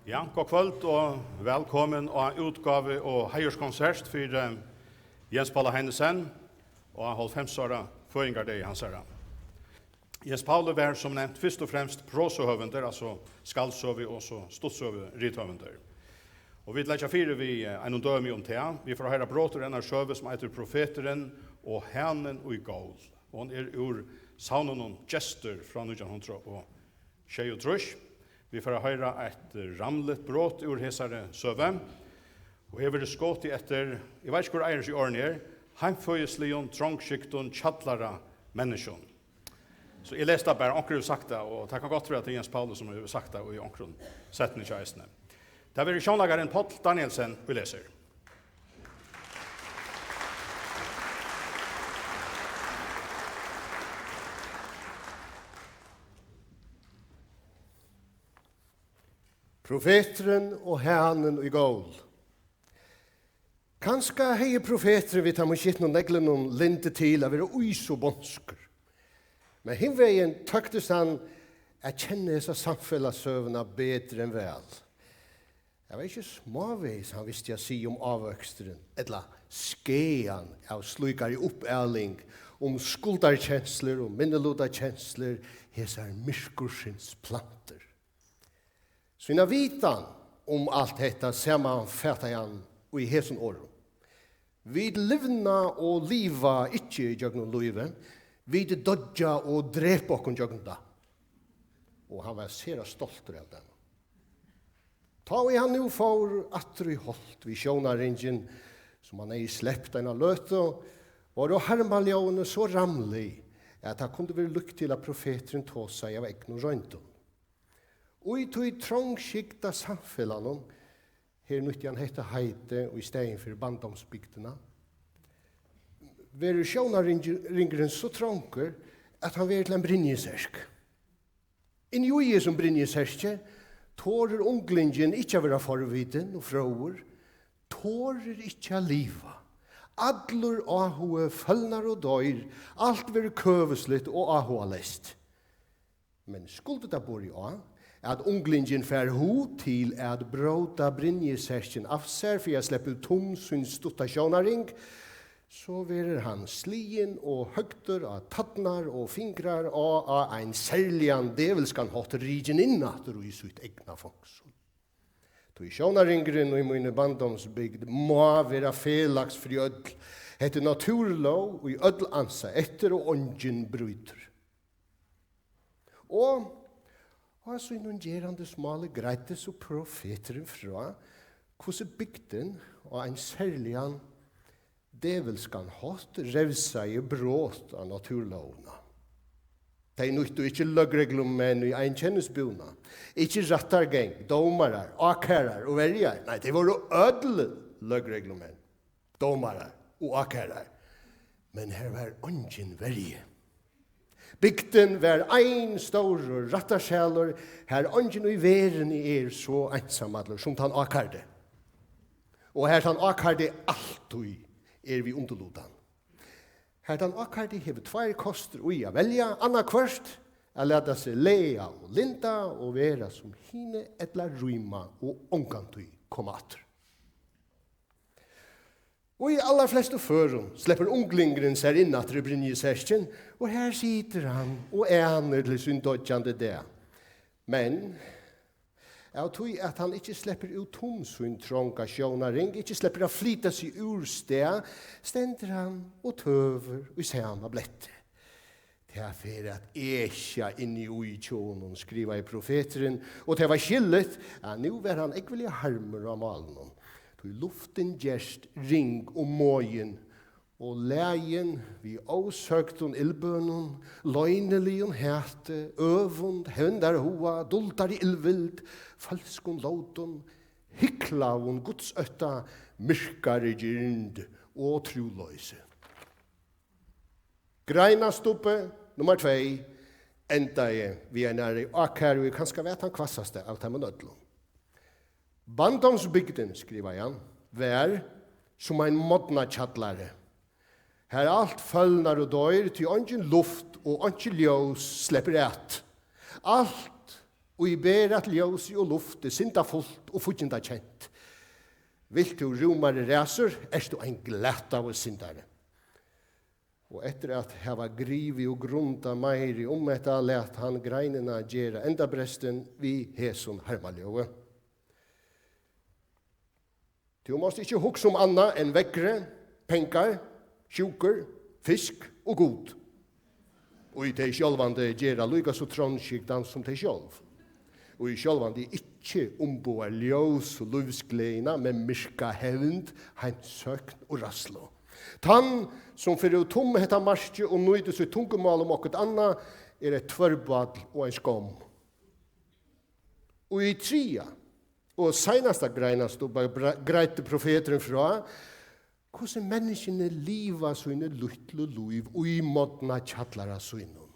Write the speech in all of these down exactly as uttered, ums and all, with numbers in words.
Ja, gott kvøld og vælkomin á útgávu- og heiðurskonsert fyri Jens Paula Heinesen og hálvfems ára føðingardegi hansara. Jens Pauli var sum nevnt fyrst og fremst prosuhøvundur, altso skaldsøgu- og so stuttsøgurithøvundur. Og vit leggja fyri við, eh, einum dømi um tað. Vit fara at hoyra brot úr einari søgu sum eitur Profeturin og hanin í gól. Hon er úr savninum Gestur frá nítjan hundrað og sjeyogtrýss. Vit fara at hoyra eitt ramligt brot úr hesari søgu. Og her verður skotið eftir, eg veit ikki, hvør eigur hesi orðini her, heimføðisligum, trongskygdum kjallaramenniskjum. So eg lesi tað bara, onkur hevur sagt tað, og tað kann gott vera, at tað er Jens Pauli, sum hevur sagt tað í onkrum setningi eisini. Tað verður sjónleikarin Páll Danielsen, ið lesur. Profeturin og hanin í gól. Kanska hevði profeturin við teimum skitnu neglunum lyndi til at vera ís og bonskur. Men hinvegin tóktist hann at kenna hesa samfelagssøguna betur enn væl. Tað var ikki smávegis, hann visti at siga um ávøksturin, ella skaðan av slíkari uppaling, um skuldarkenslur og minnilutakenslu, hesar myrkursins plantur. Sína vitan um alt hetta samanfataði hann í hesum orðum: Vit livna og liva ikki gjøgnum lívið, vit doyggja og drepa okkum gjøgnum tað. Og hann var sera stoltur av teimum. Tá ið hann nú fór aftur í holt við sjónarringin, sum hann hevði slept eina løtu, vóru harmaljóðini so ramlig, at tað kundi verið líkt til, at profeturin tosaði av egnum royndum. Í tí trongskygda samfelagnum, her nýtti hann hetta heitið í staðin fyri barndómsbygdina, verður sjónarringur-, ringurin so trongur, at hann verður til ein brynjuserk. Inni í hesum brynjuserki torir unglingin ikki at vera forvitin og fróur, torir ikki at liva. Allur áhugi følnar og doyr, alt verður køvusligt og áhugaleyst. Men skuldi tað borið á, at unglingin fær hug til at bróta brynjuserkin av sær fyri at sleppa út um sín stutta sjónarring, so verður hann sligin og høgdur á tærnar og fingrar og á ein serligan djevulskan hátt rikin inn aftur í sítt egna fongsul. Tí sjónarringurin í míni barndómsbygd má vera felags fyri øll. Hetta er náttúrulóg, ið øll ansa eftir og eingin brýtur. Og á sínum gerandismáli greiddi so profeturin frá, hvussu bygdin á ein serligan djevulskan hátt revsaði brot á náttúrulógina. Tey nýttu ikki løgreglumenn í einkennisbúna, ikki rættargang, dómarar, ákærar og verjar. Nei, tey vóru øll løgreglumenn, dómarar og ákærar. Men har var eingin verji. Bygdin var ein stórur rættarsalur, har eingin í verðini er so einsamallur sum tann ákærdi. Og har tann ákærdi altíð er við undirlutan. Har tann ákærdi hevur tveir kostir í at velja, annaðhvørt at lata seg laga og lynda og vera sum hini, ella rýma og ongantíð koma aftur. Og í allarflestu førum sleppur unglingurin sær inn aftur í brynjuserkin, og har situr hann og anir til sín doyggjandi dag. Men av tí at hann ikki sleppur út um sín tronga sjónarring, ikki sleppur at flyta seg úr stað, stendur hann og tøvur í sama bletti. Tað fer at esja inni í hjá honum, skrivaði profeturin, og tað var skilligt, at nú var hann ógvuliga harmur á málinum, tí luftin gerst ring og moðin og lagin við ósøgdum illbønum, loyniligum hati, øvund, hevndarhuga, duldari illvild, følskum lótum, hyklaðum gudsótta, myrkari girnd og trúloysi. Greinastubbi nummar tvey endaði við einari ákæru, ið kanska var tann hvassasta av teimum øllum. Barndómsbygdin, skrivaði hann, var sum ein modnakjallari, har alt følnar og doyr, tí eingin luft og einki ljós sleppur at. Alt Og í ber at ljósið og luft er syndafult og fíggindakent. Vilt tú rúmari ræsur, ert tú ein glataður syndari. Og eftir at hava grivið og grundað meiri um hetta, læt hann greinina gera endabrestin við hesum harmaljóði. Tú mást ikki hugsa um annað enn veðrið, pengar, sjúkur, fisk og Gud. Og tey sjálvandi gera líka so tronskygdan sum tey sjálv. Og sjálvandi ikki umboðar ljós og lívsgleðina, men myrka hevnd, heimsókn og ræðslu. Tann, sum fer út um hetta markið og nýtir sítt tungumál um okkurt annað, er eitt tvørball og ein skomm. Og í triðja og seinasta greinarstubba bra-, greiddi profeturin frá, hvussu menniskjuni liva síni lítlu lív í modna kjallara sínum.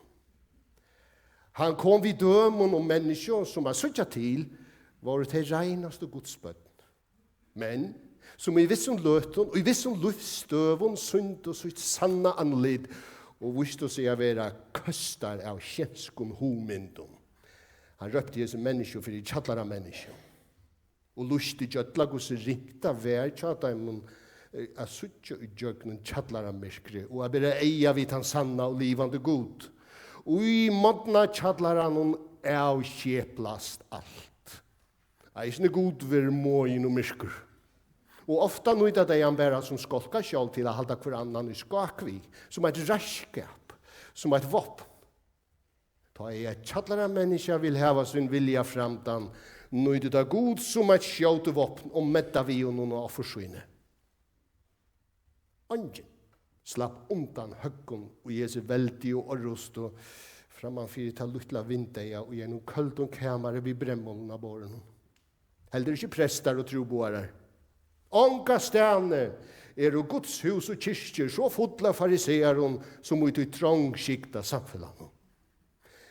Hann kom við dømum um menniskju, sum at síggja til, vóru tey reinastu gudsbørn. Men sum í vissum løtum, í vissum lívsstøðum sýndu sítt sanna andlit og vístu seg at vera køstar av skenskum hugmyndum. Hann rópti hesi menniskju fyri kjallaramenniskju og lýsti gjølla, hvussu ringt tað var hjá teimum, eh, at síggja í gjøgnum kjallaramyrkrið og at bera eyga við tann sanna og livandi Gud. Í modna kjallaranum avskjeplast alt. Eisini Gud verður moðin og myrkur. Og ofta nýta tey hann bara sum skálkaskjól til at halda hvør annan í skák við, sum eitt reiðskap, sum eitt vápn. Tá ið eitt kjallaramenniskja vil hava sín vilja fram, nýtir tað Gud sum eitt skjótivápn og meddar við honum á offursvíni. Eingin slapp undan høggum í hesi veldigu orrustu framman fyri tað lítla vindeygað í einum køldum kamari við breyðmolum á borðinum. Heldur ikki prestar og trúboðarar. Ongastaðni eru Guds hús og kirkjur so full av farisearum sum í tí trongskygda samfelagnum.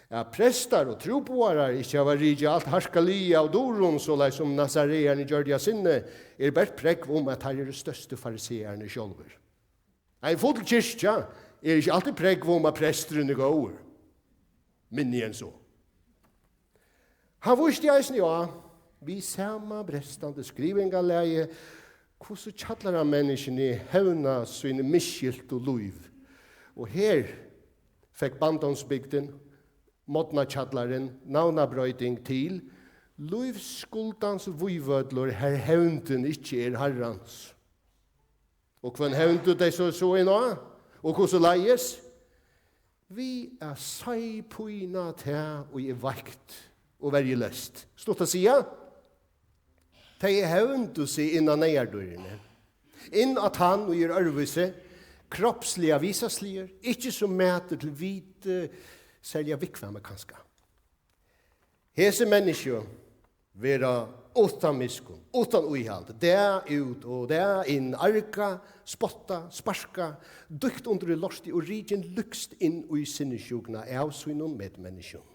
At prestar og trúboðarar ikki hava rikið alt harkaligið av durum, soleiðis sum nasarearnir gjørdu á sinni, er bert prógv um, at teir eru størstu farisearnir sjálvir. Ein full kirkja er ikki altíð prógv um, at presturin er góður. Minni enn so. Hann vísti eisini á, við sama brestandi skrivingarlagi, hvussu kjallaramenniskjuni hevna síni misskiltu lív. Og her fekk barndómsbygdin, modnakjallarin, navnabroyting til lívsskuldans vígvøllur, har hevndin ikki er harrans. Og hvønn hevndu tey so, so inn á? Og hvussu leiðis? Við at seipína tað, ið er veikt og verjuleyst. Stutt at siga, tey hevndu seg inn á neyðardýrini. Inn á tann, ið er øðrvísi, kropsliga vísasligur, ikki sum matur til vit, eh, serliga viðkvæmi kanska. Hesi menniskju vera uttan miskunn, uttan íhald, dag út og dag inn, arga, spotta, sparka, dýkt undir í lorti og rikin lúkst inn í sinnissjúkuna av sínum medmenniskjum,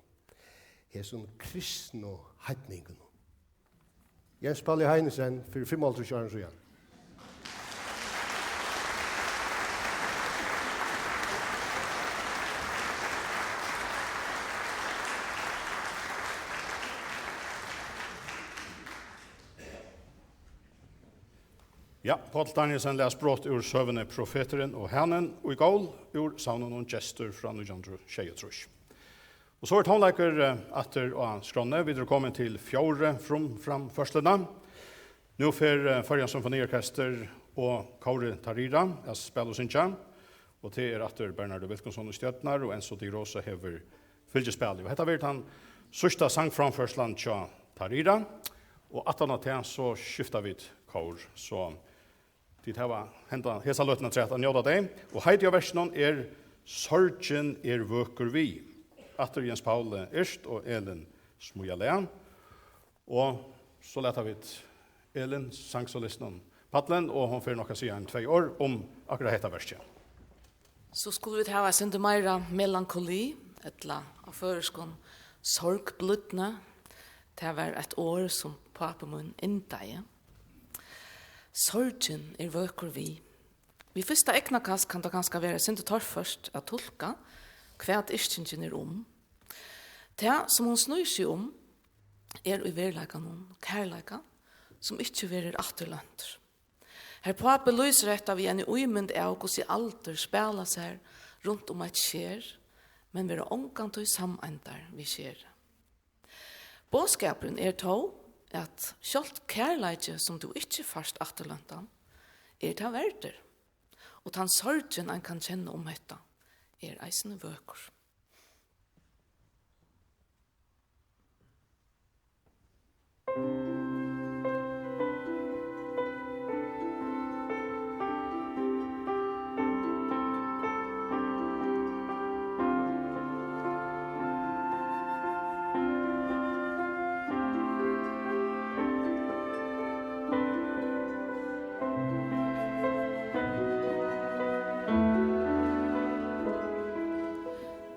hesum kristnu heidningunum. Jens Pauli Heinesen fyri fimmoghálvtrýss árum síðan. Ja, Páll Danielsen las brot úr søguni Profeturin og Hanin í Gól úr savninum Gestur frá nítjan hundrað og sjeyogtrýss. Og so er tónleikur, eh, aftur á skránni. Vit eru komin til fjórðu frumframførsluna. Nú fer, eh, Føroya Symfoniorkestur og kórið Tarira at spæla og syngja. Og tað er aftur Bernardur Wilkinson í stjørnurnar, og Enzo Di Rosa hevur fylgispælið. Og hetta verður tann síðsta sangframførslan hjá Tarira. Og aftan á tað so skifta vit kór. So tit hava henda, hesa løtuna afturat at njóta tey. Og heitið á versinum er Sorgin er vøkur við. Aftur Jens Pauli Yrst og Elin Smíðalæ. Og so lata vit Elin, sangsolistin, pallin, og hon fer nokk at siga ein tvey orð um akkurát hetta verkið. So skulu vit hava eitt sindur meira melankoli, ella á føroyskum sorgblídni. Tað var eitt orð, sum pápi mín yndaði. Sorgin er vøkur við. Við fyrsta eygnakast kann tað kanska vera eitt sindur torført at tulka, hvat yrkingin er um. Tað, sum hon snýr seg um, er í veruleikanum kærleika, sum ikki verður afturløntur. Har pápi lýsir hetta við eini ímynd av, hvussu aldur spæla sær runt um eitt sker, men verða ongantíð sameindar við skerið. Boðskapurin er tó, at sjálvt kærleiki, sum tú ikki fært afturløntan, er tað verdur, og tann sorgin, ein kann kenna um hetta, er eisini vøkur.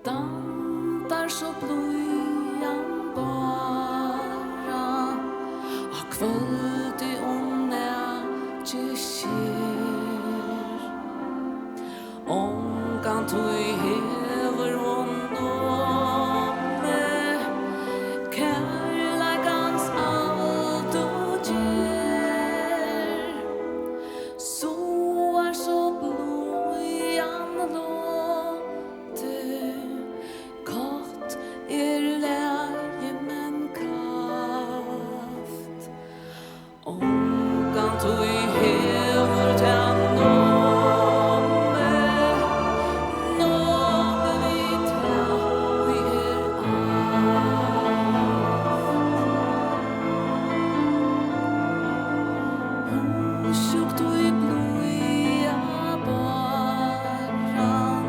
Dansar so blíðan báran á kvøldi, um nakið sker. Ongantíð hevur hon numið kærleikans aldursgerð. Suðar so blíðan lundin, kátt er lagið, men kalt. Ongantíð hevur tað numið, numið við tað, ið er alt. Hugsjúkt tí blíða báran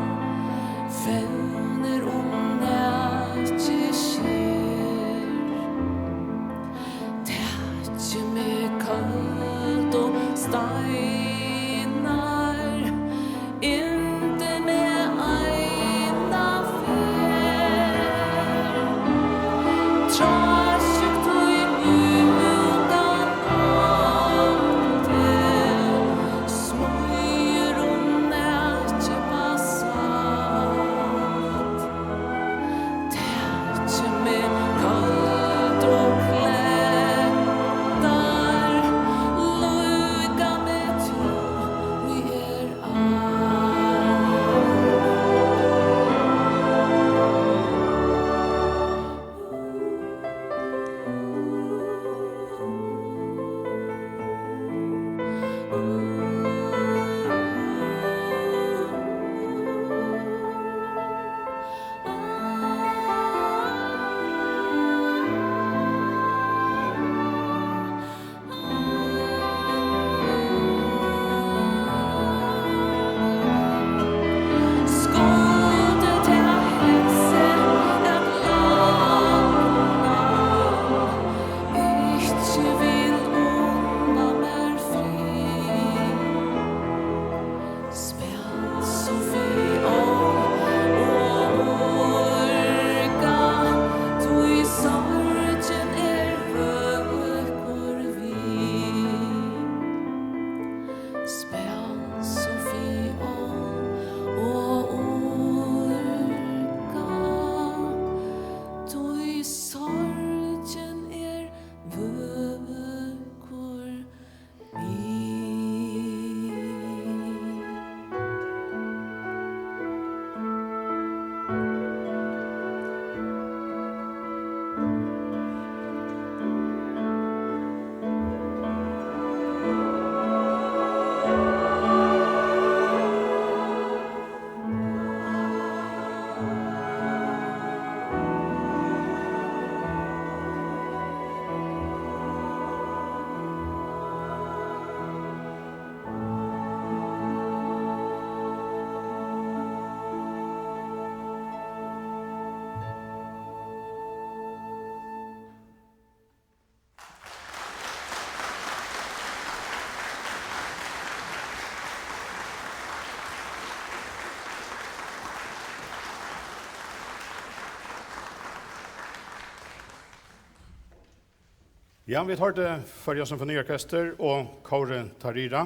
fevnir, um nakið sker. Takið meg, køldu steinar, yndi meg eina ferð. Tráskið tí mjúka náttið, smíður um nakið basalt. Takið meg, køldu klettar, líka meg, tú ert alt. Skuldi tað hent seg, at landan ikki vil unna mær frið, spæl so fiol og orga, tí sorgin er vøkur við. Spæl so fiol og orga, tí sorgin er vøkur við. Ja, vit hoyrdu Føroya Symfoniorkester og kórið Tarira.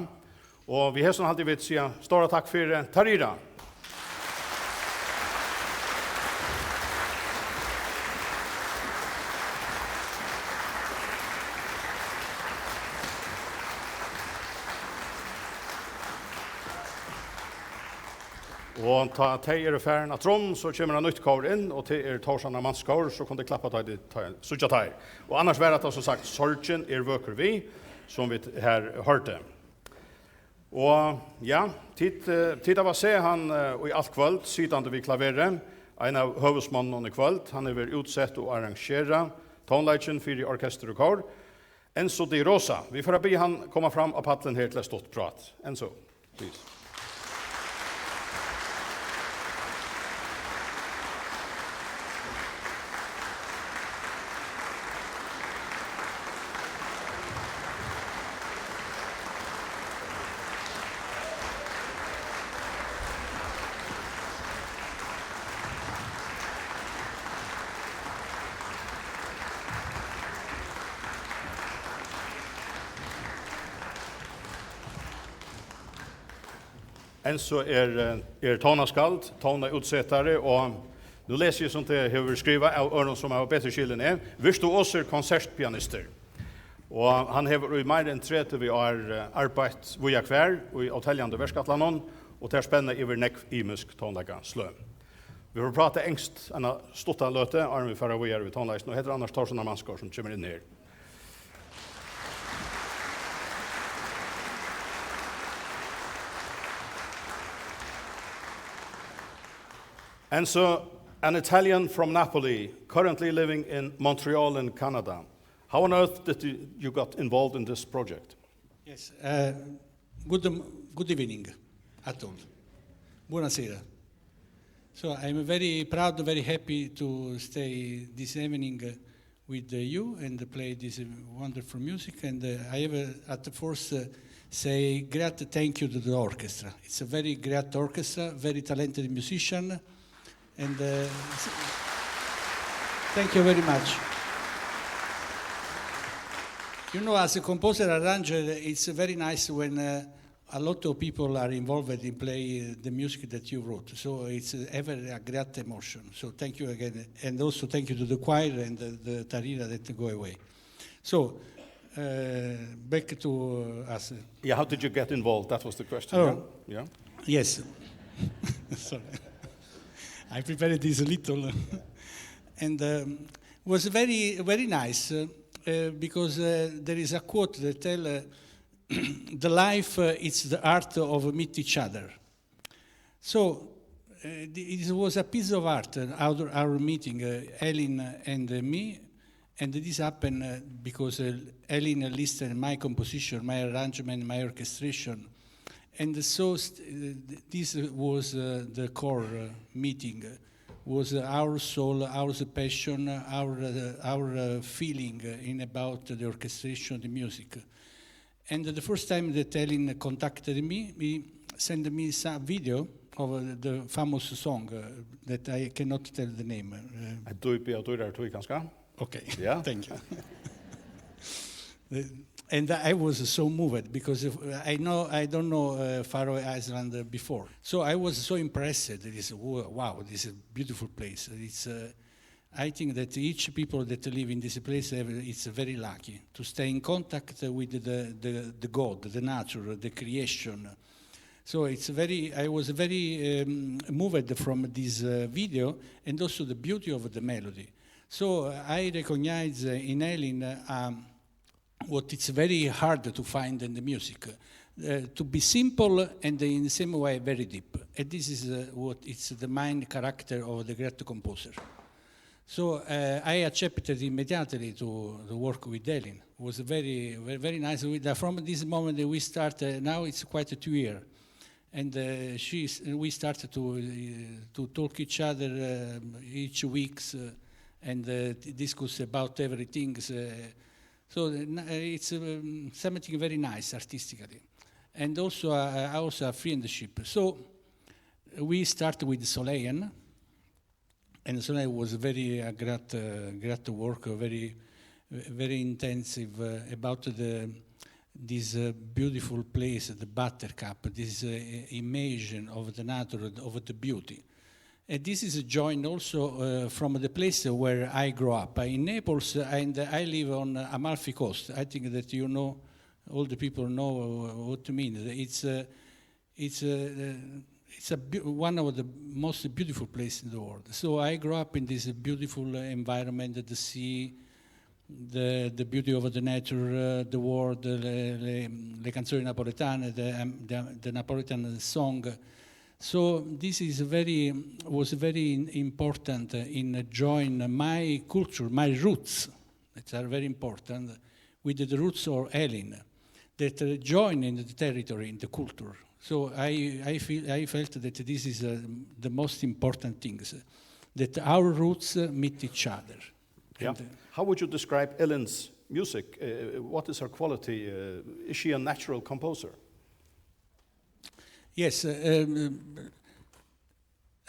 Og við hesum haldi eg vit siga stóra takk fyri, Tarira. Og tá tey eru farin afturum, so kemur eitt nýtt kór inn, og tað er Tórshavnar Mannskór, so kunnu tey klappa, tá tey, tá tey síggja teir. Og annars var hetta, sum sagt, Sorgin er vøkur við, sum vit her hoyrdu. Og ja, tit, eh, tit hava sæð hann, eh, í alt kvøld, sitandi við klaverið, ein av høvuðsmonnunum í kvøld. Hann hevur útsett og arrangerað tónleikin fyri orkestur og kór. Enzo Di Rosa. Vit fara at biðja hann koma fram á pallin her til eitt stutt prát. Enzo, please. Enzo er, eh, er tónaskald, tónaútsetari, og nú lesi eg, sum tað hevur verið skrivað av øðrum, sum hava betri skil enn eg, virtuosur konsertpianistur. Og hann hevur í meira enn tretivu ár, eh, arbeitt víða hvar í óteljandi verkætlanum, og tær spenna yvir nógv ymisk tónleikasløg. Vit fara at práta enskt eina stutta løtu, áðrenn vit fara víðari við tónleikinum. Og hetta er annars Tórshavnar Mannskór, sum kemur inn her. And so, an Italian from Napoli, currently living in Montreal in Canada. How on earth did you, you got involved in this project? Yes. Uh, good, good evening at all. Buonasera. So I'm very proud, very happy to stay this evening, uh, with, uh, you and play this, uh, wonderful music. And, uh, I have, uh, at the first, uh, say great thank you to the orchestra. It's a very great orchestra, very talented musician, and, uh, s-, thank you very much. You know, as a composer arranger, it's very nice when, uh, a lot of people are involved in play, uh, the music that you wrote. So it's, uh, ever a great emotion. So thank you again. And also thank you to the choir and the, the tarira that go away. So, uh, back to, uh, us. Yeah, how did you get involved? That was the question. Oh. Yeah. Yeah. Yes. Sorry. I prepared this a little. And, um, was very, very nice, uh, uh, because, uh, there is a quote that tell, uh, "The life, uh, is the art of meet each other." So, uh, the, it was a piece of art, uh, our, our meeting, uh, Elin and, uh, me, and this happened, uh, because, uh, Elin listened my composition, my arrangement, my orchestration. And so st-, uh, th-, this was, uh, the core, uh, meeting, uh, was, uh, our soul, our passion, uh, our, uh, our, uh, feeling, uh, in about the orchestration, the music. And the first time that Elin contacted me, he sent me some video of, uh, the famous song, uh, that I cannot tell the name. Uh, Eitt dýpi av dýrari tíð, kanska? Okay. Yeah. Thank you. Uh, and I was so moved because if, I know, I don't know, uh, Faroe Island, uh, before. So I was so impressed. This, wow, this is a beautiful place. It's, uh, I think that each people that live in this place, have, it's very lucky to stay in contact with the, the, the God, the nature, the creation. So it's very, I was very, um, moved from this, uh, video, and also the beauty of the melody. So I recognize, uh, in Elin, uh, um, what it's very hard to find in the music, uh, to be simple and in the same way very deep. And this is, uh, what it's the main character of the great composer. So, uh, I accepted immediately to, to work with Elin. It was very, very, very nice. With, uh, from this moment that we start, uh, now it's quite a two year. And, uh, she's, we started to, uh, to talk each other, um, each weeks, uh, and, uh, t-, discuss about everything. Uh, so, uh, n-, uh, it's, um, something very nice artistically. And also, uh, also a friendship. So, we start with Soleil, and so it was very, uh, great, uh, great work, uh, very, very intensive, uh, about the, this, uh, beautiful place, the Buttercup, this, uh, image of the nature, of the beauty. And this is joined also, uh, from the place where I grew up, uh, in Naples, uh, and I live on, uh, Amalfi Coast. I think that you know, all the people know, uh, what I mean. It's, uh, it's, uh, uh, it's a beau- one of the most beautiful places in the world. So I grew up in this beautiful, uh, environment, the sea, the the beauty of the nature, uh, the world, uh, le, le, le canzoni napoletane, the, um, the, the Napolitan song. So this is very, was very in- important, uh, in join my culture, my roots, that are very important, with the roots of Elin, that, uh, join in the territory, in the culture. So I, I, feel, I felt that this is, uh, the most important things, that our roots, uh, meet each other. Yeah. And, uh, How would you describe Elin's music? Uh, what is her quality? Uh, is she a natural composer? Yes, uh, um,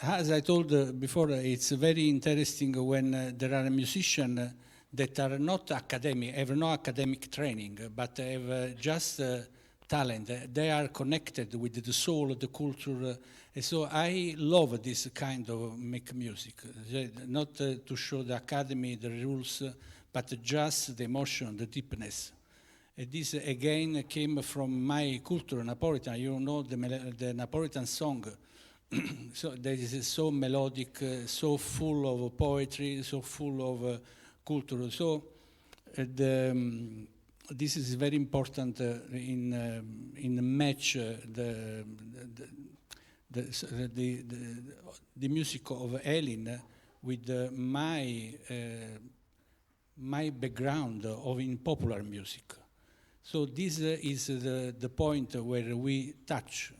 as I told, uh, before, uh, it's very interesting when, uh, there are musicians, uh, that are not academic, have no academic training, uh, but have, uh, just, uh, talent. Uh, They are connected with the soul, the culture. Uh, and so I love this kind of make music, uh, not, uh, to show the academy, the rules, uh, but just the emotion, the deepness. And this again came from my culture, Napolitan. You know the, mel- the Napolitan song. So that is so melodic, uh, so full of poetry, so full of, uh, culture. So, uh, the, um, this is very important, uh, in, um, in match, uh, the, the, the, the, the, the music of Elin, uh, with, uh, my, uh, my background of in popular music. So this, uh, is the, the point where we touch,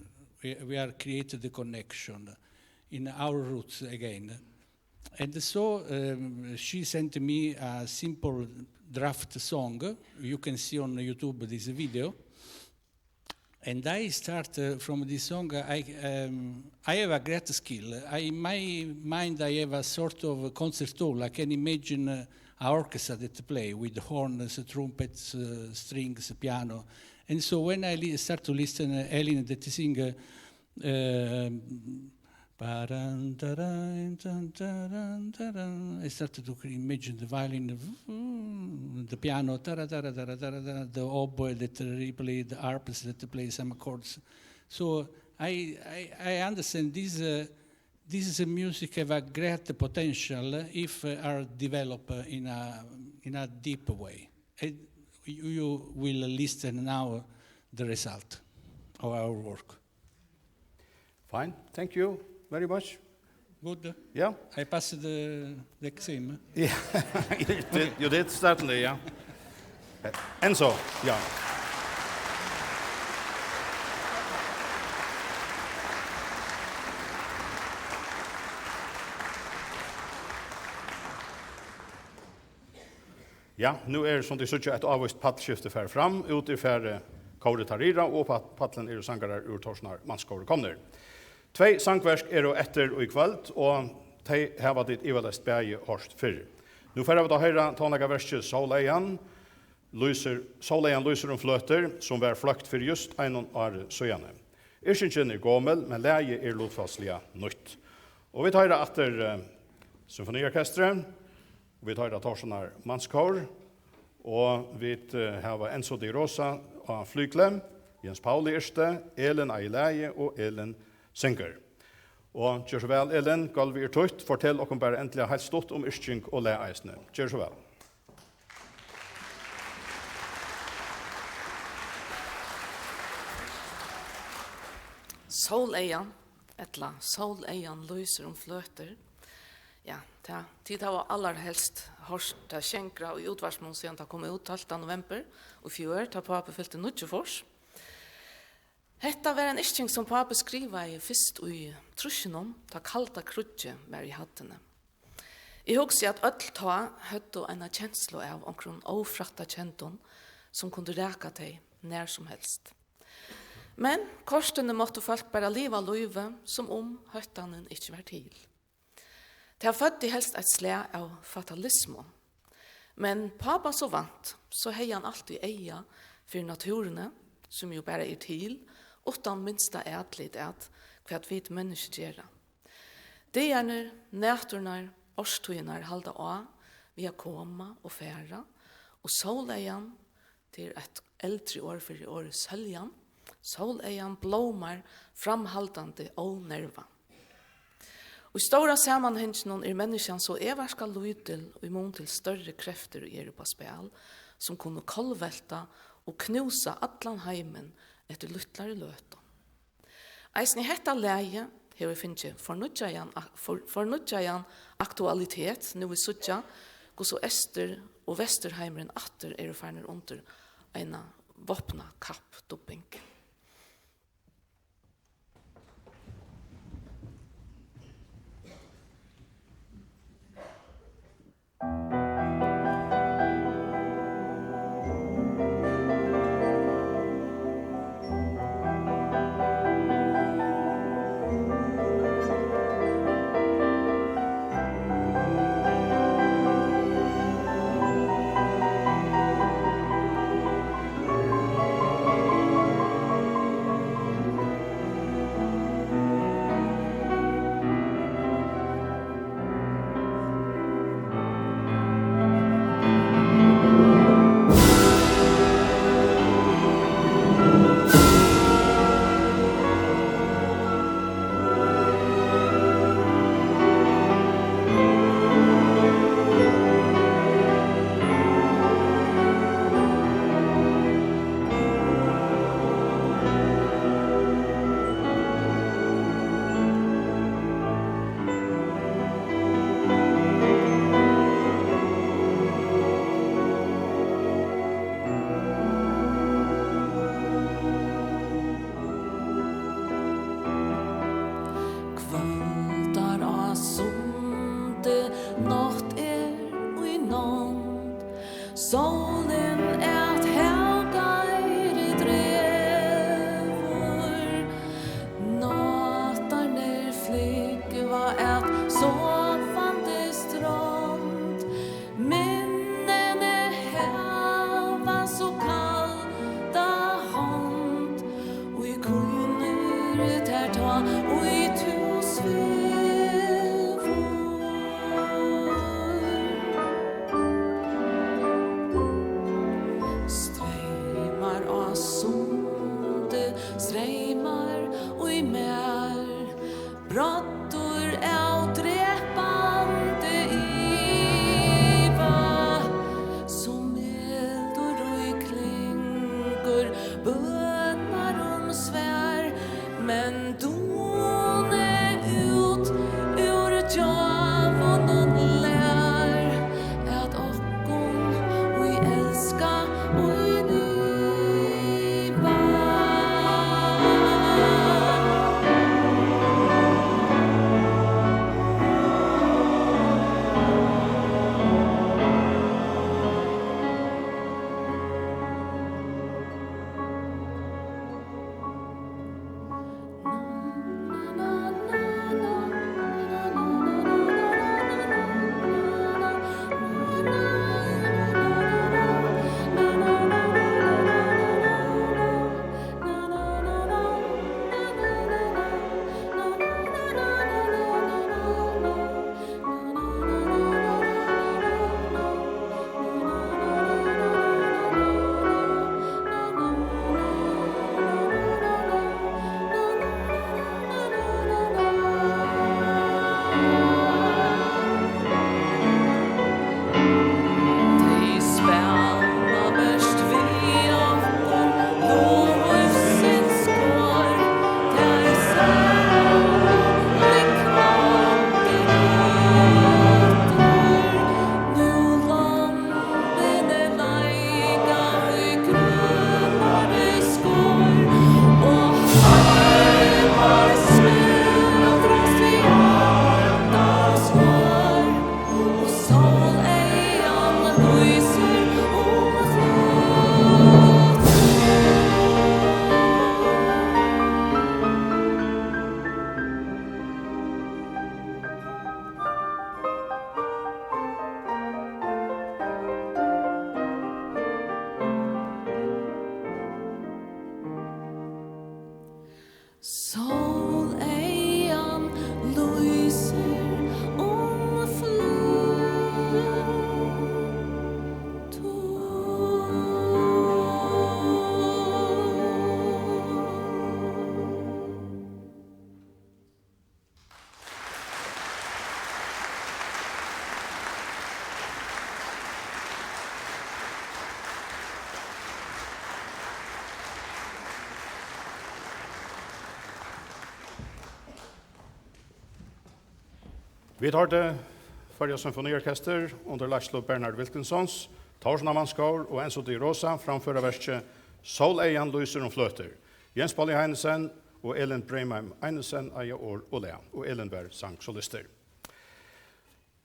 we, we are created the connection in our roots again. And so, um, she sent me a simple draft song. You can see on YouTube this video. And I start, uh, from this song. I, um, I have a great skill. I, in my mind, I have a sort of concerto. I can imagine, uh, a orchestra that play with horns, trumpets, uh, strings, piano. And so when I li- start to listen, uh, Elin that sing, uh, um, Paran, taran, tan, taran, taran. I started to imagine the violin, the piano, tara, tara, tara, tara, tara, the oboe, the triple, the harps that play some chords. So I, I, I understand this, uh, this is a music have a great potential if, uh, are developed, uh, in a, in a deep way. And you, you will listen now the result of our work. Fine, thank you very much. Good. Yeah, I passed the, the exam. Yeah, you did, you did certainly, yeah. And so, yeah. Ja, nú er, sum tit síggja, eitt ávíst pallskifti farið fram. Út er farið kórið Tarira, og upp á pallin eru sangarar úr Tórshavnar Mannskóri komnir. Tvey sangverk eru eftir í kvøld, og tey hava tit ivaleyst bæði hoyrt fyrr. Nú fara vit at hoyra tónleikaverkið Sóleyjan lýsir, Sóleyjan lýsir um fløtur, sum varð fløkt fyri júst einum ári síðani. Yrkingin er gomul, men lagið er lutfalsliga nýtt. Og vit hoyra aftur, eh, symfoniorkestrið, og vit hoyra Tórshavnar Mannskór, og vit, eh, hava Enzo Di Rosa á flygli, Jens Pauli yrkti, Elin á lagi og Elin syngur. Og ger so væl, Elin, gólvið er títt. Fortel okkum bara endiliga heilt stutt um yrking og lag eisini. Ger so væl. Sóleyjan, ella Sóleyjan lýsir um fløtur. Ja, tað, tit hava allarhelst hoyrt tað sjangra í útvarpinum síðan tað kom út tólvta novembur í fjør, tá pápi fylti níggjuogfýrs. Hetta var ein yrking, sum pápi skrivaði fyrst í trýssunum, tá kalda kríggið var í hæddini. Eg hugsi, at øll tá høvdu eina kenslu av onkrum ófrættakendum, sum kundi raka tey nær sum helst. Men kortini máttu fólk bara liva lívið, sum um hóttanin ikki var til. Tað føddi helst eitt slag av fatalismu. Men pápa so vant, so hevði hann altíð eyga fyri náttúruni, sum jú bara er til, uttan minsta atlit at, hvat vit menniskju gera. Dagarnir, næturnar, árstíðirnar halda á við at koma og fara, og sóleyjan, tað er eitt eldri orð fyri orðið sóljan, Sóleyðan blómar framhaldandi ónerva. Í stóra samanhanginum er menniskjan so evarska lítil í mun til størri kreftir, ið eru upp á spæl, sum kunnu kollvelta og knúsa allan heimin eftir lítlari løtu. Eisini hetta lagið hevur fingið fornýggjaðan ak-, for-, fornýggjaðan aktualitet, nú vit síggja, hvussu Eystur- og Vesturheimurin aftur eru farnir undir eina vápnað kappdubbing. Kvøldar á sundi, nátt er í nánd. Sólin at havgeiði dregur, nátarnir flúgva at sovandi strond. Minnini hava so kalda hond, ið kínir tær tá, ið tú svevur. Streymar á sundi, streymar í mær, bráddur av drepandi iva, sum eldur, ið klingur bønar um svar, men duni út úr djávunum lær, at okkum, ið elska, ið liva. Vit hoyrdu Føroya Symfoniorkestur undir leiðslu Bernhard Wilkinsons, Tórshavnar Mannskór og Enzo de Rosa framføra verkið Sóleygan lýsir um fløtur. Jens Pauli Heinesen og Elin Breimheim Heinesen eiga orð og lag, og Elin var sangsolistur.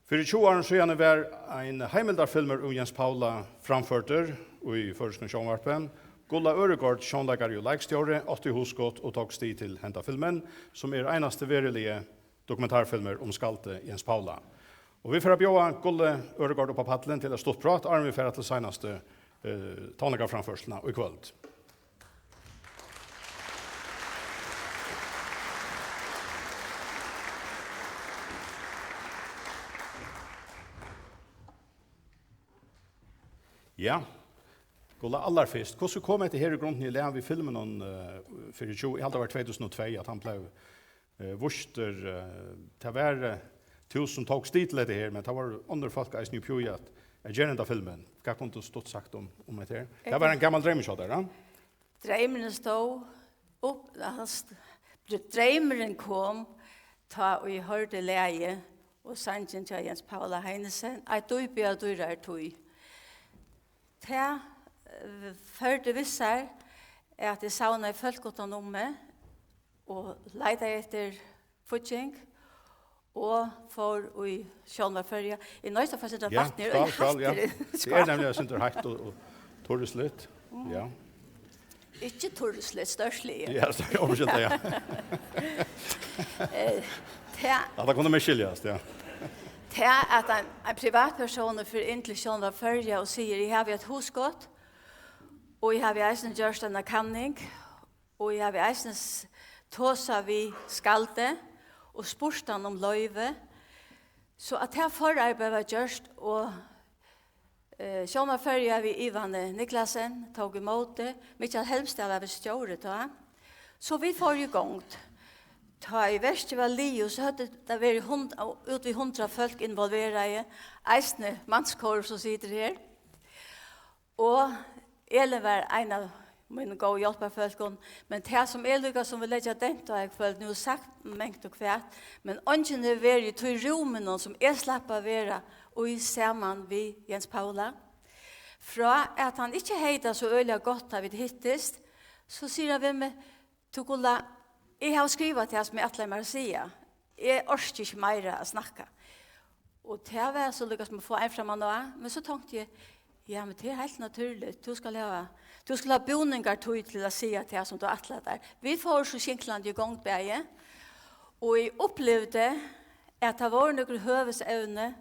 Fyri tjúgu árum síðani var ein heimildarfilmur um Jens Paula framførdur í føroyskum sjónvarpi. Gulla Øregård, sjónleikari og leikstjóri, átti hugskot og tók stig til henda filmin, sum er einasti veruliga dokumentarfilmur um skaldið Jens Paula. Og vit fara at bjóða Gulla Øregård upp á pallin til eitt stutt prát, áðrenn vit fara til seinastu, eh, tónleikaframførsluna í kvøld. Ja, Gulla, allarfyrst, hvussu kom hetta her í grundini í lag við filminum, eh, fyri tjúgu, eg haldi, tað var tvey túsund og tvey, at hann bleiv, eh, vístur, eh, tað var, eh, tú sum tók stig til hetta her, men tað var onnur fólk eisini uppi í at, at gera henda filmin. Hvat kundi tú stutt sagt um, um hetta her? Tað var ein gamal dreymur hjá tær, ja? Dreymurin stóð upp, hann st-, dreymurin kom, tá eg hoyrdi lagið og sangin hjá Jens Paula Heinesen, Eitt dýpi av dýrari tíð. Tað, eh, førdi við sær, at eg savnaði fólk uttan um meg og leitaði eftir fígging og fór í Sjónvarp Føroya. Eg noyðist at fáa eitt sindur av vatni, eg eri øgiliga heitur. Skál, skál, ja. Tað er nemliga eitt sindur heitt og, og turrisligt. Mm. Ja. Ikki turrisligt, stórsligið. Ja, st-, ja, umskylda, ja. Eh, tað, ja, tað kunnu vit skiljast, ja. Tað, at ein, ein privatpersónur fer inn til Sjónvarp Føroya og sigur, "Eg havi eitt hugskot, og eg havi eisini gjørt eina kanning, og eg havi eisini s-, tosað við skaldið og spurt hann um loyvi." So at tað forarbeiðið var gjørt, og, eh, Sjónvarp Føroya við Ivani Niklasen tók ímóti, Mikkjal Helmsdal var stjóri tá. So vit fóru í gongd. Tá ið verkið var liðugt, so høvdu tað verið hund-, út við hundrað fólk involveraði, eisini mannskórur sum situr her. Og Elin var ein av mínum góðu hjálparfólkum, men tað sum eg líka sum vil leggja dent á í kvøld, nú er sagt mangt og hvat, men eingin hevur verið í tí rúminum sum eg slapp at vera í saman við Jens Paula. Frá at hann ikki hevði tað so øgiliga gott tá vit hittist, so sigur hann við meg, "Tú, Gulla, eg havi skrivað tað sum eg ætlaði mær at siga. Eg orki ikki meira at snakka." Og tað var so líka sum at fáa ein framman á, men so tonkti eg, "Ja, men tað er heilt natúrligt. Tú skal hava, tú skal hava búningartíð til at siga tað sum tú ætlar tær." Vit fóru so skinklandi í gongd bæði, og eg upplivdi, at tað vóru nøkur høvuðsevni,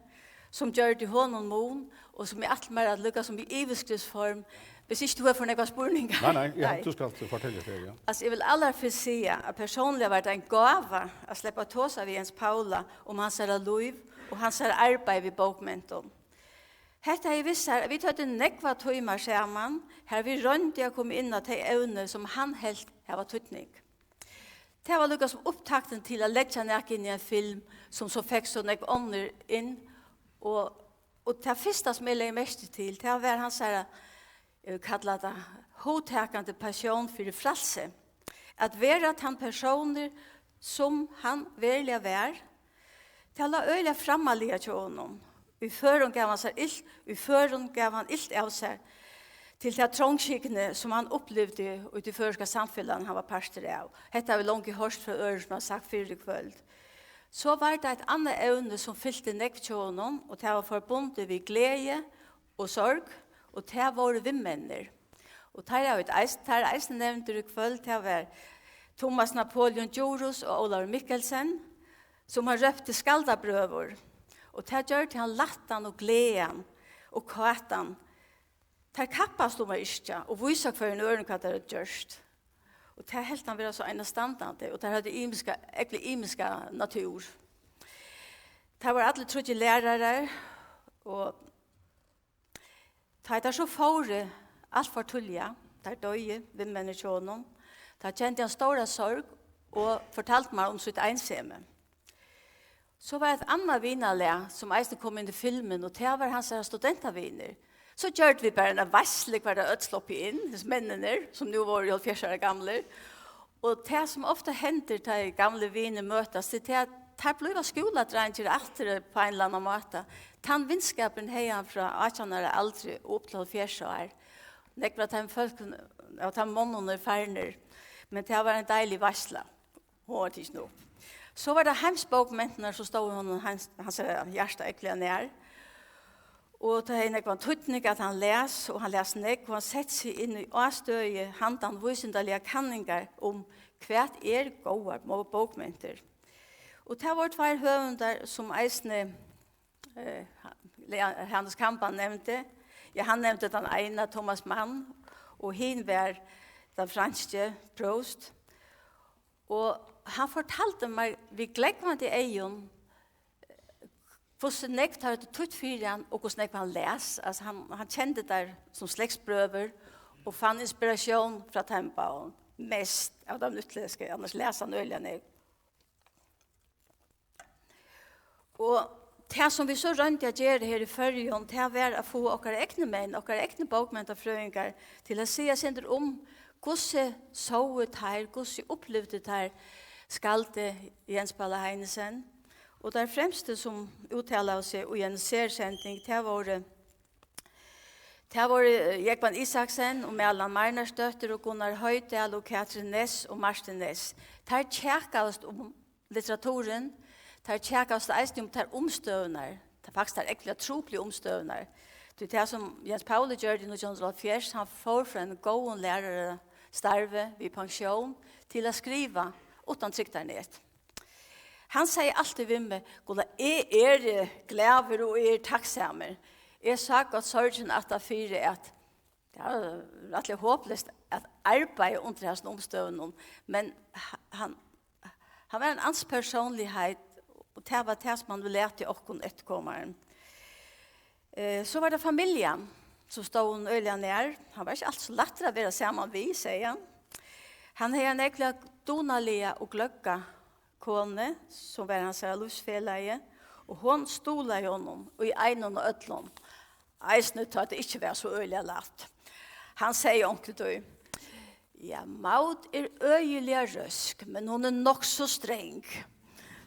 sum gjørdi honum mun, og sum eg ætli mær at líka sum í yvirskriftsform, hvis ikki tú hevur for nógvar spurningar. Nei, nei, ja, nei. Tú skalt fortelja tað, ja. Altso, eg vil allarfyrst siga, at persónliga var tað ein gáva at sleppa at tosa við Jens Paula um hansara lív og hansara arbeiði við bókmentum. Hetta hevði við sær, at vit høvdu nógvar tímar saman, har vit royndu at koma inn á tey evni, sum hann helt hava týdning. Tað var líka sum upptaktin til at leggja nakað inn í ein film, sum so fekk so nógv onnur inn. Og, og tað fyrsta, sum eg legði merki til, tað var hansara, eg vil kalla tað, hugtakandi passion fyri frælsi. At vera tann persónur, sum hann veruliga var, tað lá øgiliga frammarliga hjá honum. Í førum gav hann sær ilt, í førum gav hann ilt av sær til ta trongskygni, sum hann upplivdi í tí føroyska samfelagnum, hann var partur av. Hetta havi eg longu hoyrt frá øðrum, sum hava sagt fyrr í kvøld. So var tað eitt annað evni, sum fylti nógv hjá honum, og tað var forbundið við gleði og sorg, og tað vóru vinmenninir. Og teir hava vit eis-, teir eru eisini nevndir í kvøld, tað var Tummas Napoleon Djurhuus og Ólavur Mikkelsen, sum hann rópti skaldabrøður. Og tað gjørdi hann lættan og glaðan og kátan. Teir kappast um at yrkja og vísa hvørjum øðrum, hvat teir høvdu gjørt. Og tað helt hann vera so einastandandi, og teir høvdu ymiska, ógvuliga ymiska natúr. Teir vóru allir tríggir lærarar, og tá ið teir so fóru alt for tíðliga, teir doyðu, vinmenninir hjá honum, tá kendi hann stóra sorg og fortaldi mær um sítt einsemi. So var eitt annað vinalag, sum eisini kom inn í filmin, og tað var hansara studentavinir. So gjørdu vit bara eina veitslu, har teir øll sluppu inn, hesir menninir, sum nú vóru hálvfjerðs ára gamlir. Og tað, sum ofta hendir, tá ið gamlir vinir møtast, tað er tað, teir blíva skúladreingir aftur á ein ella annan máta. Tann vinskapurin hevði hann frá átjan ára aldri og upp til hálvfjerðs ár. Nógv av teimum fólkum, av teimum monnum eru farnir, men tað var ein deilig veitsla. Hon var tikin upp. So var tað heimsbókmentirnar, sum stóðu honum hans, hansara hjarta ógvuliga nær. Og tað hevði nógvan týdning, at hann las, og hann las nógv, og hann setti seg inn í ástøði handan vísindaligar kanningar um, hvat er góðar bó-, bókmentir. Og tað vóru tveir høvundar, sum eisini, eh, Lea-, Hannes Kamban nevndi. Ja, hann nevndi tann eina, Thomas Mann, og hin var tann franski Proust. Og hann fortaldi mær við glógvandi eygum, hvussu nógv tað høvdu týtt fyri hann, og hvussu nógv hann las. Altso, hann, hann kendi teir sum slektsbrøður og fann inspiratión frá teimum báðum. Mest av teimum útlendsku, annars las hann øgiliga nógv. Og tað, sum vit so royndu at gera her í Føroyum, tað var at fáa okkara egnu menn, okkara egnu bókmentafrøðingar, til at siga eitt sindur um, hvussu sóu teir, hvussu upplivdu teir skaldið Jens Paule Heinesen. Og teir fremstu, sum úttalaðu seg í eini sersending, tað vóru, tað vóru, eh, Jógvan Isaksen og Malan Marinarstøttir og Gunnar Hoydal og Katrin Næss og Martin Næss. Teir kjakaðust um litteraturin, teir kjakaðust eisini um tær umstøðurnar, tað er faktiskt tær ógvuliga truplu umstøðurnar. Tí tað, sum Jens Paule gjørdi í nítjan hundrað og hálvfjerðs, hann fór frá einum góðum lærarastarvi við pensjón til at skriva uttan trygdarnet. Hann segði altíð við meg: "Gulla, eg eri glaður og eg eri takksamur." Eg sá gott sorgina aftan fyri, at tað var rættiliga hopleyst at arbeiða undir hasum umstøðunum, men h-, hann, hann var ein ansin persónligheit, og tað var tað, sum hann vill lata okkum eftirkomarum. Eh, so var tað familjan, sum stóð honum øgiliga nær. Hann var ikki altíð so lættur at vera saman við, segði hann. Hann hevði eina ógvuliga dugnaliga og gløgga konu, sum var hansara lívsfelagi, og hon stuðlaði honum í einum og øllum, eisini tá tað ikki var so øgiliga lætt. Hann segði onkuntíð: "Ja, Maud er øgiliga røsk, men hon er nokk so streng."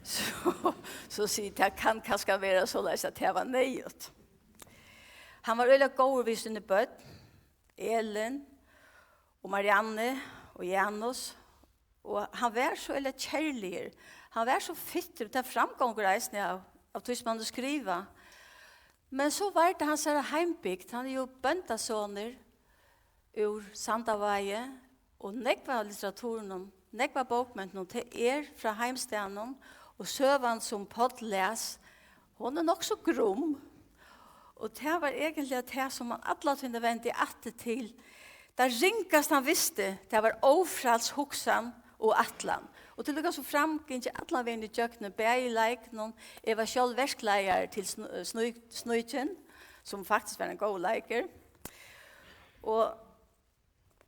So, so sig, tað kann kanska vera soleiðis, at tað var neyðugt. Hann var øgiliga góður við síni børn, Elin og Marianne og Janus, og hann var so øgiliga kærligur. Hann var so fittur, tað framgongur eisini av, av tí, sum hann hevur skrivað. Men so var tað hansara heimbygd. Hann er jú bóndasonur úr Sandavági, og nógv av litteraturinum, nógv av bókmentunum, tað er frá heimstaðnum, og søgan, sum Páll las, hon er nokk so grum. Og tað var eigentliga tað, sum hann alla tíðina vendi aftur til. Tað ringasta, hann visti, tað var ófræls hugsan og ætlan. Og tað liggur so framgingið allan vegin ígjøgnum, bæði í leikunum, eg var sjálv verkleiðari til Sn-, Sník-, Sníkin, sum faktiskt var ein góður leikur. Og,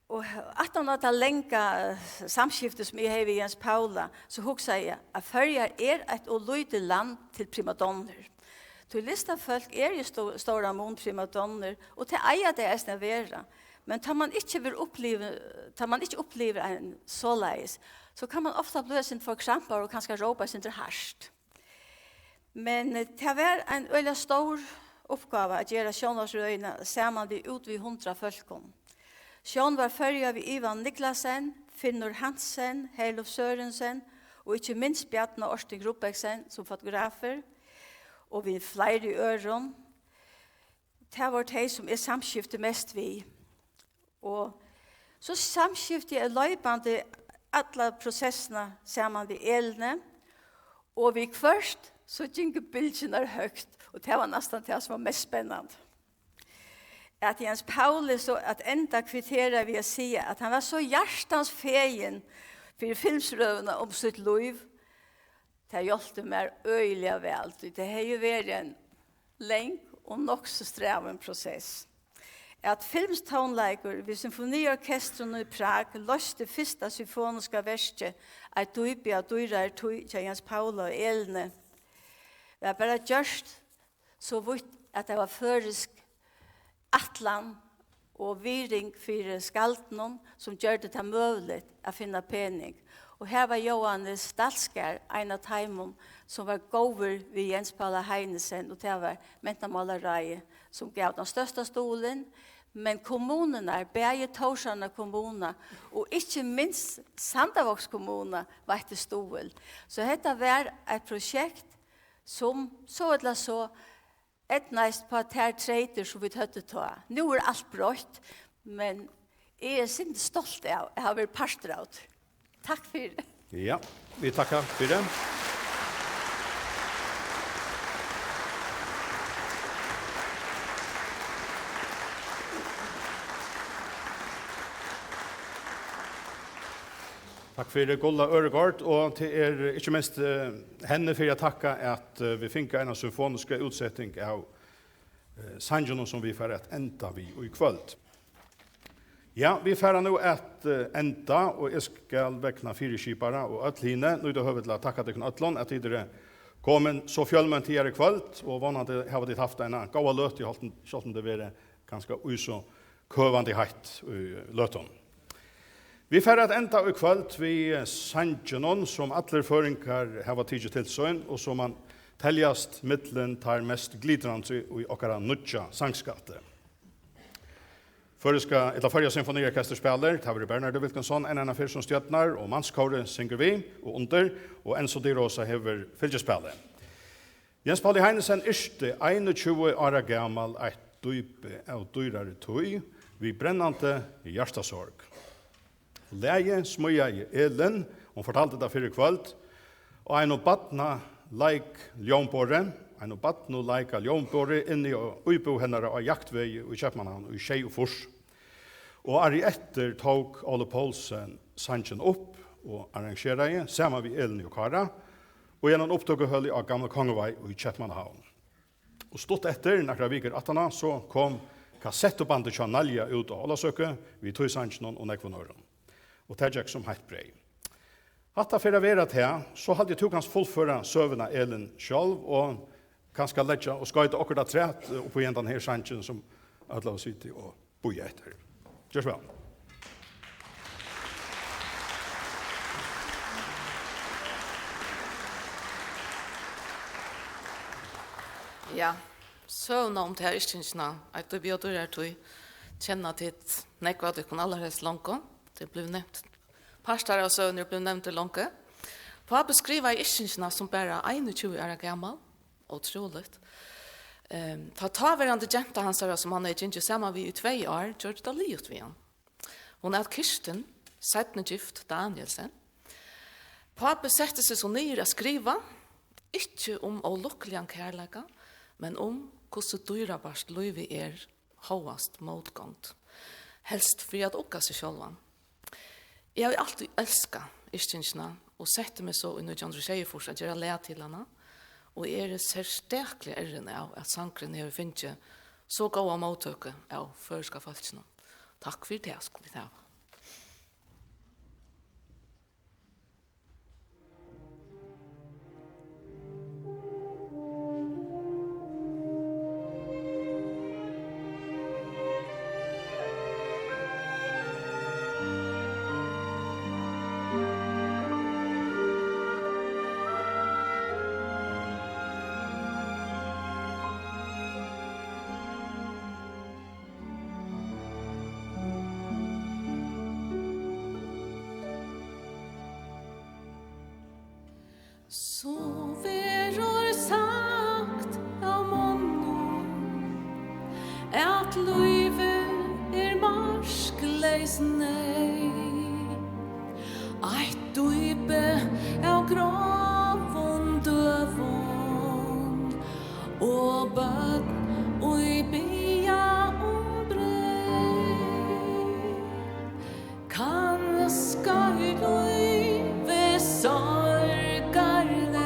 og aftan á tað langa, eh, samskifti, sum eg hevði við Jens Paule, so hugsaði eg, at Føroyar er eitt ov lítið land til primadonnur. Tí listafólk eru í stó-, stóran mun primadonnur, og tað eiga tey eisini at vera. Men tá mann ikki verður upplivi-, tá mann ikki upplivir ein soleiðis, so kann mann ofta blíva eitt sindur forkrampaður og kanska rópa eitt sindur hart. Men, eh, tað var ein øgiliga stór uppgáva at gera sjónvarpsrøðina saman við út við hundrað fólkum. Sjónvarp Føroya við Ivan Niklasen, Finnur Hansen, Herluf Sørensen og ikki minst Bjarna Orting Rubeksen sum fotografur, og við fleiri øðrum. Tað vóru tey, sum eg samskifti mest við. Og so samskifti eg loypandi alla prosessina saman við Elinu, og viðhvørt so gingu bylgjurnar høgt, og tað var næstan tað, sum var mest spennandi. At Jens Pauli so at enda kvitterar við at siga, at hann var so hjartans fegin fyri filmsrøðuna um sítt lív, tað hjálpti mær øgiliga væl, tí tað hevði verið ein long og nokk so strævin prosess. At filmstónleikur við symfoniorkestrinum í Prag loysti fyrsta symfoniska verkið, Eitt dýpi av dýrari tíð hjá Jens Paula og Elinu, var bara gjørt so vítt, at tað var føroysk ætlan og virðing fyri skaldinum, sum gjørdi tað møguligt at finna pening. Og her var Jóhannes Dalsgaard ein av teimum, sum var góður við Jens Paula Heinesen, og tað var mentamálaráðið, sum gav tann størsta stuðulin, men kommunurnar, bæði Tórshavnar kommuna og ikki minst Sandavágs kommuna, veitti stuðul. So hetta var eitt projekt, sum so ella so eydnaðist upp á tær treytir, sum vit høvdu tá. Nú er alt broytt, men eg eri sindur stolt av at hava verið partur av tí. Takk fyri. Ja, vit takka fyri. Takk fyri, Gulla Øregård, og tað er ikki minst, eh, henni fyri at takka, at, eh, vit fingu eina symfoniska útseting av, eh, sanginum, sum vit fara at enda við í kvøld. Ja, vit fara nú at, eh, enda, og eg skal vegna fyriskipara og øll hini nýta høvið til at takka tykkum øllum, at tit eru komin so fjølment higar í kvøld, og vónandi hava tit havt eina góða løtu, sjálvt um, sjálvt um tað verður kanska í so køvandi heitt í løtum. Vit fara at enda í kvøld við sanginum, sum allir føroyingar hava tikið til sín, og sum man teljast millum teir mest glitrandi í okkara nýggja sangskatti. Føroyska, ella Føroya Symfoniorkestur spælir, tað verður Bernhardur Wilkinson enn eina ferð sum stjórnar, og Mannskórið syngur við og undir, og Enzo Di Rosa hevur fylgispælið. Jens Pauli Heinesen yrkti einogtjúgu ára gamal eitt dýpi av dýrari tíð við brennandi hjartasorg. Lagið smíðaði Elin, hon fortaldi tað fyrr í kvøld, á einum barnaleik-ljómborði, einum barnaleika-ljómborði inni á íbúð hennara á Jaktvegi í Keypmannahavn í sjeyogfýrs. Og árið eftir tók Óli Poulsen sangin upp og arrangeraði saman við Elinu og Kára í einum upptøkuhøli á Gamla Kongavei í Keypmannahavn. Og stutt eftir, nakrar vikur aftaná, so kom kassettubandið hjá Nalja út á Ólavsøku við tí sanginum og nógvum øðrum. Og tað gekk sum heitt breyð. Hatta fer at vera tað, so haldi eg, tú kanst fullføra søguna, Elin, sjálv, og kanska leggja og skoyta okkurt afturat, eh, upp í hendan her sangin, sum øll hava sitið og bíða eftir. Ger so væl. Ja, søguna um ta yrkingina, Eitt dýpi av dýrari tíð, kenna tit, nógv av tykkum, allarhelst longu. Tað er blivið nevnt. Partar av søguni eru blivnir nevndir longu. Pápi skrivaði yrkingina sum bara einogtjúgu ára gamal. Ótrúligt. Ehm, tá táverandi genta hansara, sum hann hevði gingið saman við í tvey ár, gjørdi tað liðugt við hann. Hon æt Kirstin, seinni gift Danielsen. Pápi setti seg so niður at skriva, ikki um ólukkuligan kærleika, men um, hvussu dýrabært lívið er, hóast mótgongd, helst fyri at ugga seg sjálvan. Eg havi altíð elskað yrkingina og setti meg so í nítjan hundrað og sjeyogfýrs at gera lag til hana, og eg eri serstakliga errin av, at sangurin hevur fingið so góða móttøku av føroyska fólkinum. Takk fyri tað, skulu vit hava. So verður sagt av monnum, at lívið er markleys neyð, eitt dýpi av gráum døgum og børn, ið biðja um breyð. Kanska er lívið sorgarlag,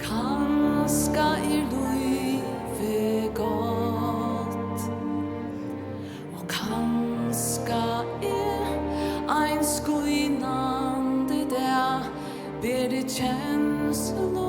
kanska er lívið gott, og kanska er ein skínandi dag, beri kenslur